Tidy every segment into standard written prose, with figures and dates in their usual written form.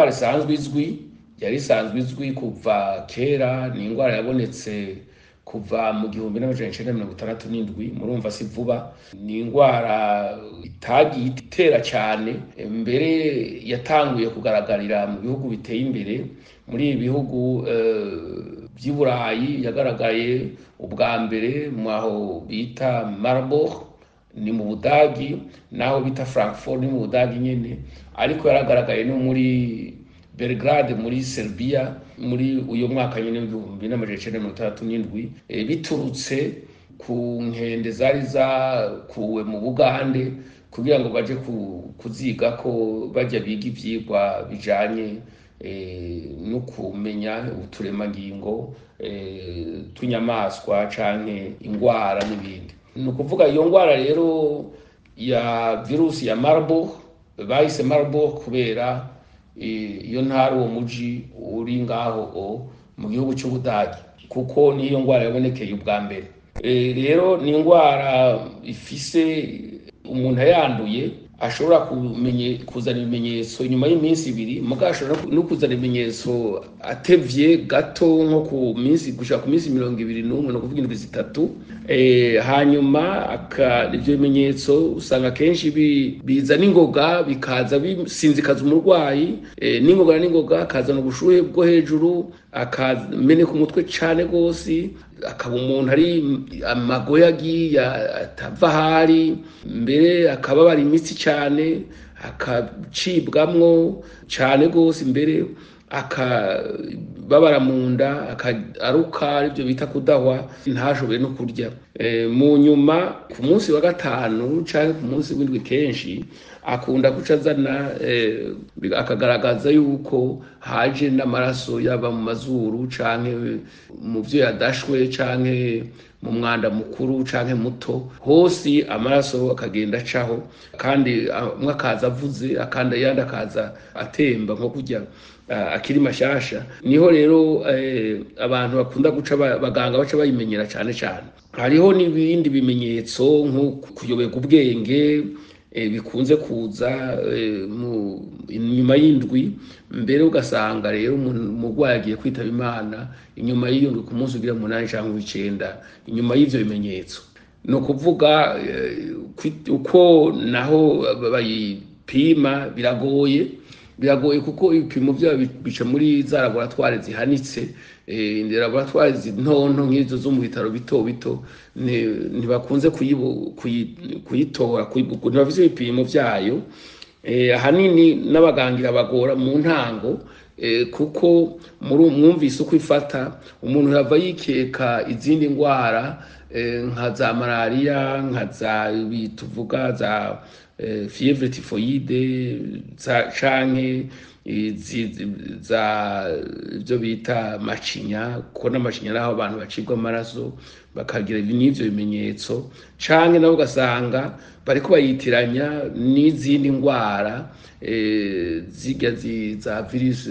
Indwara isanzwe izwi, yari isanzwe izwi kuva kera. Ni indwara yabonetse kuva mu 1967, murumva si vuba. Ni indwara itagiye itera cyane, mbere yatanguye kugaragarira mu bihugu biteye imbere. Muri ibi bihugu by'i Burayi yagaragaye ubwa mbere mu aho bita Marburg, ni mu Budagi, naho bita Frankfurt, ni mu Budagi nyene, ariko yaragaragaye no muri Belgrade muri Serbia muri uyo mwaka nyene w'1967, biturutse ku nkende zari zakuwe mu Bugande kugira ngo baje kuziga ko bajya biga ivyigwa bijanye no kumenya uturemangingo tw'inyamaswa canke ingwara n'ibindi. Ni ukuvuga iyo ngwara rero ya virusi ya Marburg, bahise Marburg kubera iyo ntara, uwo muji uri ngaho mu gihugu cy'Ubudagi, kuko niyo ngwara yabonekeye ubwa mbere. Rero ni indwara ifise umuntu ayanduye ashobora kuzana ibimenyetso nyuma y'iminsi 2, mugabo ashobora no kuzana ibimenyetso atevye gato, nko ku minsi gushika ku minsi 21, no kuvuga indwi 3. Hanyuma ivyo bimenyetso usanga kenshi biza n'ingoga, bikaza bisinzikaza umurwayi, n'ingoga na n'ingoga, akazana ubushuhe bwo hejuru, akameneka umutwe cane gose, akaba umuntu ari amagoyagi atava ahari, mbere akababara imitsi cyane, akacibwamwo cyane gose, mbere akababara mu nda, aruka, aribyo bita kudahwa, ntashobore no kurya. Mu nyuma ku munsi wa 5 canke ku munsi w'indwi kenshi akunda guca azana, akagaragaza yuko haje n'amaraso, yaba mu mazuru canke mu vyo yadashwe canke mu mwanda mukuru canke muto, hose amaraso akagenda acaho, kandi amwe akaza avuze, akandi ayandi akaza atemba nko kurya akiri mashasha. Niho rero abantu bakunda guca abaganga baca bayimenyera cane cane. Hariho n'ibindi bimenyetso nko kuyoberwa ubwenge, bikunze kuza inyuma y'indwi, mbere ugasanga rero umurwayi agiye kwitaba Imana inyuma y'iyo ndwi, ku munsi ugira 8 cyangwa 9 inyuma y'ivyo bimenyetso. Ni ukuvuga uko naho bayipima biragoye, biragoye kuko ibipimo byabo bica muri za laboratware zihanitse. Laboratware ntonto nk'izo zo mu bitaro bito bito ntibakunze kuyitora, ntibafise ibipimo vyayo. Ahanini n'abaganga irabagora mu ntango, kuko muri mwumvise uko ifata umuntu yava yikeka izindi ndwara, nka za malaria, nka za tuvuga za fièvre typhoïde canke za ibyo bita macinya, kuko n'amacinya naho abantu bacibwa amaraso bakagira n'ivyo bimenyetso, canke nabo ugasanga bariko bayitiranya n'izindi ndwara, zirya za virus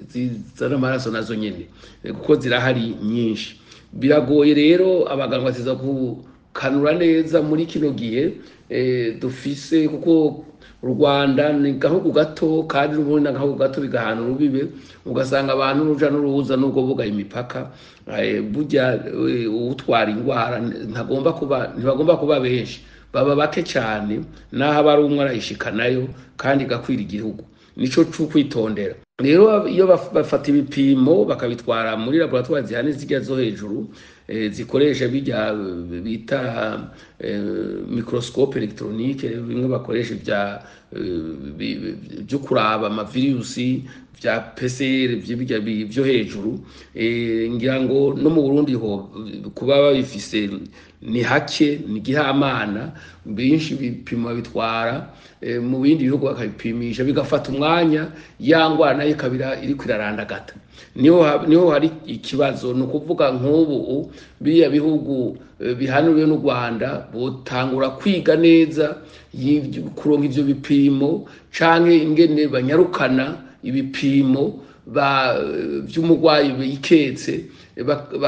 zizana amaraso nazo nyene, kuko zirahari nyinshi. Biragoye rero, abaganga batiza gukanura neza muri kino gihe dufise, kuko u Rwanda ni gahugu gato, kandi n'ubundi agahugu gato bigahana urubibe, ugasanga abantu n'uruja n'uruza n'ubwo bugaye imipaka. Burya uwutwara indwara ntagomba kuba, ntibagomba kuba benshi, baba bake cyane, naho aba ari umwe arayishikanayo kandi igakwira igihugu. Nico co kwitondera rero. Iyo bafata ibipimo bakabitwara muri laboratoire zihane zirya zo hejuru, zikoresha bijya bita microscope électronique, bimwe bakoresha byo kuraba amavirusi vya PCR vy'ibijya byo hejuru. Ngira ngo no mu Burundi ho kuba babifise ni hake, ni gihamana. Benshi bipimo bitwara mu bindi bihugu bakabipimisha, bigafata umwanya, ya ngwara nayo ikabira iriko irarandagata. Niho hari ikibazo. Ni ukuvuga nk'ubu biriya bihugu bihanuriwe n'u Rwanda botangura kwiga neza kuronka ivyo bipimo canke ingene banyarukana ibipimo. vy'umurwayi biketse,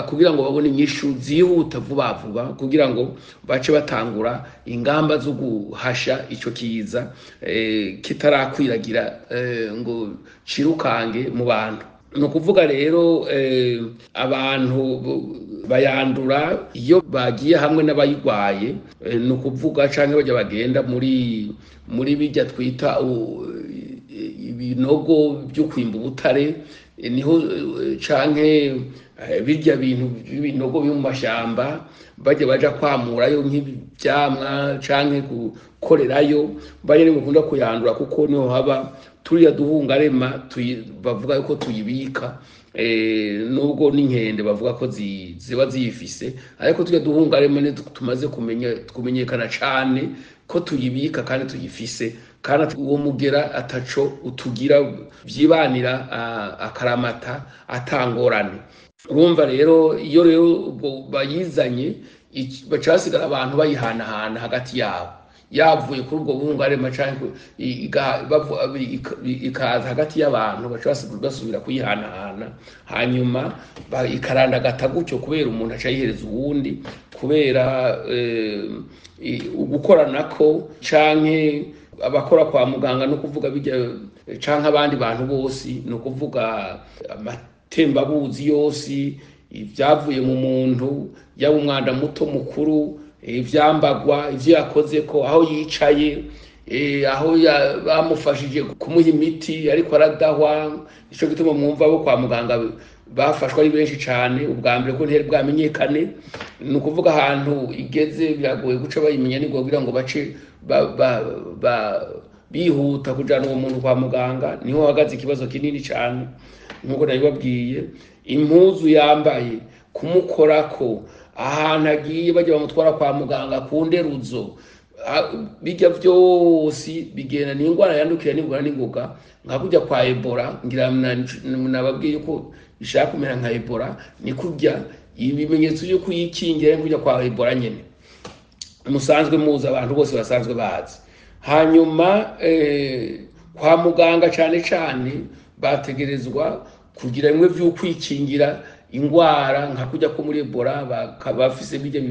kugira ngo babone inyishu zihuta vuba vuba, kugira ngo bace batangura ingamba zo guhasha ico kiza kitarakwiragira ngo cirukange mu bantu. Ni ukuvuga rero abantu bayandura iyo bagiye hamwe n'abayirwaye, ni ukuvuga canke bajya bagenda muri bijya twita ibinogo byo kwimba ubutare, niho canke birya bintu by'ibinogo byo mu mashamba bajya baja kwamurayo nk'ivyamwa canke gukorerayo, bajya nibo bakunda kuyandura kuko niho haba turiya duhungarema bavuga yuko tuyibika, nubwo n'inkende bavuga ko ziba ziyifise, ariko turiya duhungarema ni tumaze kumenyekana cane ko tuyibika kandi tuyifise, kandi uwo mugera ataco utugira vyibanira akaramata atangorane. Urumva rero iyo rero ubwo bayizanye baca basigara abantu bayihanahana hagati yabo, yavuye kuri ubwo buhungarema canke ikaza hagati y'abantu, baca basubira kuyihanahana, hanyuma ikarandagata gutyo kubera umuntu aca ayihereza uwundi, kubera ugukoranako canke abakora kwa muganga, no kuvuga bijya canke abandi bantu bose, no kuvuga amatembabuzi yose, ibyavuye mu muntu, yaba umwanda muto mukuru, ivyambagwa, ivyo yakoze ko, aho yicaye, aho bamufashije kumuha imiti ariko aradahwa. Nico gituma mwumva bo kwa muganga bafashwe ari benshi cane ubwa mbere ko ntihari bwamenyekane. Ni ukuvuga ahantu igeze biragoye guca bayimenya ni kugira ngo bace bihuta kujana uwo muntu kwa muganga, niho hahagaze ikibazo kinini cane. Nkuko nabibabwiye, impuzu yambaye, kumukorako, ahantu agiye bajya bamutwara kwa muganga ku nderuzo, bijya vyose bigenda. Ni ingwara yandukira n'ingwara n'ingoga, nka kujya kwa Ebola, ngira nababwiye ko ishaka kumera nka Ebola, ni kurya ibimenyetso byo kuyikingira kujya kwa Ebola nyene musanzwe muzi, abantu bose basanzwe bazi. Hanyuma kwa muganga cane cane bategerezwa kugira bimwe vyo kwikingira ingwara nka kujya ko muri Ebola, bafise bijya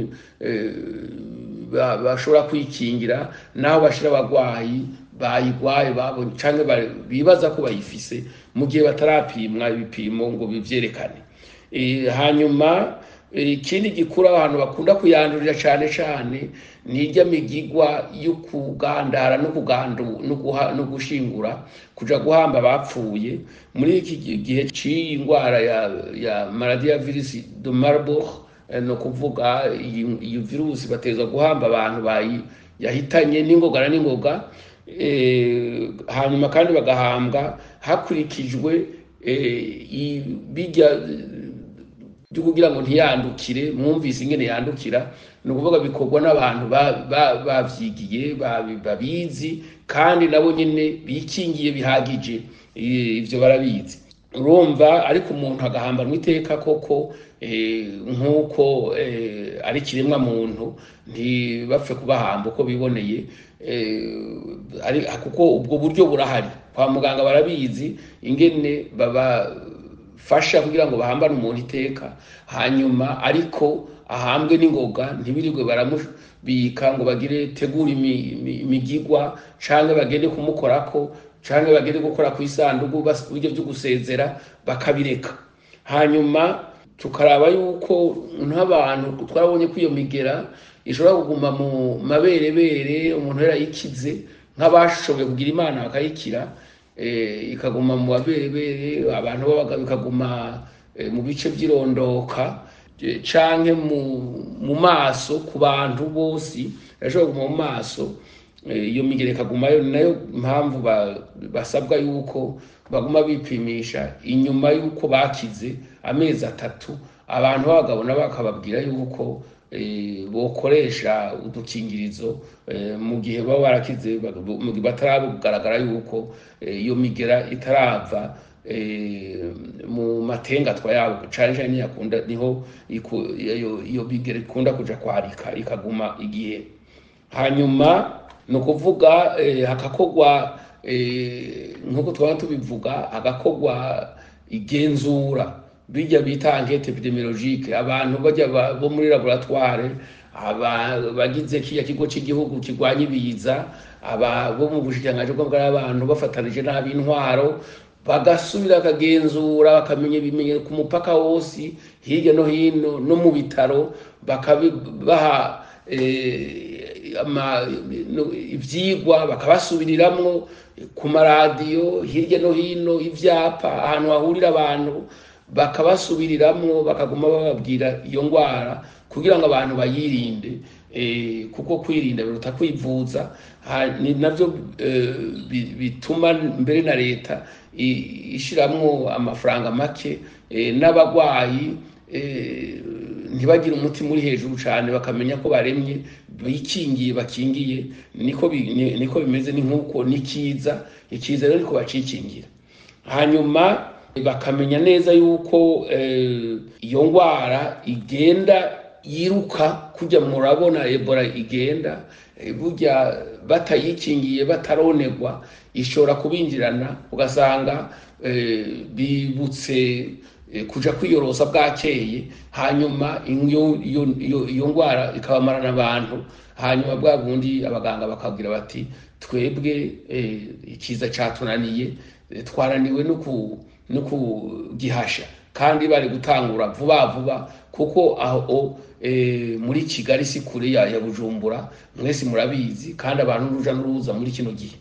bashobora kwikingira, naho bashira abagwayi bayigwaye babonye canke bibaza ko bayifise mu gihe batarapimwa ibipimo ngo bivyerekane. Hanyuma ikindi gikuru abantu bakunda kuyandurira cane cane ni irya migigwa yo kugandara no kugandu no guha no gushingura, kuja guhamba abapfuye. Muri iki gihe c'iyi ngwara ya maladie ya virus de Marburg, no kuvuga iyi virusi bateza guhamba abantu bayi yahitanye n'ingoga na n'ingoga, hanyuma kandi bagahambwa hakurikijwe bijya byo kugira ngo ntiyandukire. Mwumvise ingene yandukira, ni ukuvuga bikorwa n'abantu bavyigiye, babizi, kandi nabo nyene bikingiye bihagije, ivyo barabizi. Urumva ariko umuntu agahambanwa iteka koko, nk'uko ari kiremwa muntu, ntibapfe kubahamba uko biboneye, kuko ubwo buryo burahari kwa muganga barabizi ingene babafasha kugira ngo bahambane umuntu iteka, hanyuma ariko ahambwe n'ingoga, ntibirirwe baramubika ngo bagire tegura imigigwa canke bagende kumukorako canke bagende gukora ku isanduku, buryo byo gusezera bakabireka. Hanyuma tukaraba yuko nk'abantu twabonye ko iyo migera ishobora kuguma mu maberebere, umuntu yarayikize, nk'abashoboye kugira Imana bakayikira, ikaguma mu maberebere, abantu babaga bikaguma mu bice by'irondoka, canke mu maso ku bantu bose, irashobora kuguma mu maso, iyo migera ikagumayo. Ni nayo mpamvu basabwa yuko baguma bipimisha inyuma yuko bakize amezi 3, abantu b'abagabo nabo bakababwira yuko bokoresha udukingirizo, mu gihe baba barakize, mu gihe bataragaragara yuko iyo migera itarava mu matengatwa yabo, cane cane ntiyakunda, niho iyo migera ikunda kuja kwarika ikaguma igihe. Hanyuma ni ukuvuga hakakorwa, nkuko twaba tubivuga, hagakorwa Igenzura bijya bita enquête épidémiologique, abantu bajya bo muri laboratoire, bagize kiya kigo cy'igihugu kirwanya ibiza, aba bo mu bushikiranganji bw'abantu bafatanije n'ab'intwaro, bagasubira bakagenzura, bakamenya ibimenyetso ku mupaka wose hirya no hino no mu bitaro, bakabaha ivyigwa, bakabasubiriramwo ku maradiyo hirya no hino, ivyapa ahantu hahurira abantu, bakabasubiriramwo, bakaguma bababwira iyo ngwara kugira ngo abantu bayirinde, kuko kwirinda biruta kwivuza. Ni navyo bituma mbere na leta ishiramwo amafaranga make, n'abagwayi ntibagire umutima uri hejuru cane, bakamenya ko baremye bikingiye, bakingiye. Niko bimeze, ni nkuko nikiza ikiza rero niko bacikingira. Hanyuma bakamenya neza yuko iyo ngwara igenda yiruka kujya, murabona Ebola igenda, burya batayikingiye, bataronegwa, ishobora kubinjirana, ugasanga bibutse kuja kwiyorosa bwakeye, hanyuma iyo ngwara ikabamarana abantu. Hanyuma bwa bundi abaganga bakabwira bati: "Twebwe ikiza catunaniye, twaraniwe no kugihasha." Kandi bari gutangura vuba vuba, kuko aho muri Kigali si kure ya Bujumbura, mwese murabizi, kandi abantu n'uruja n'uruza muri kino gihe.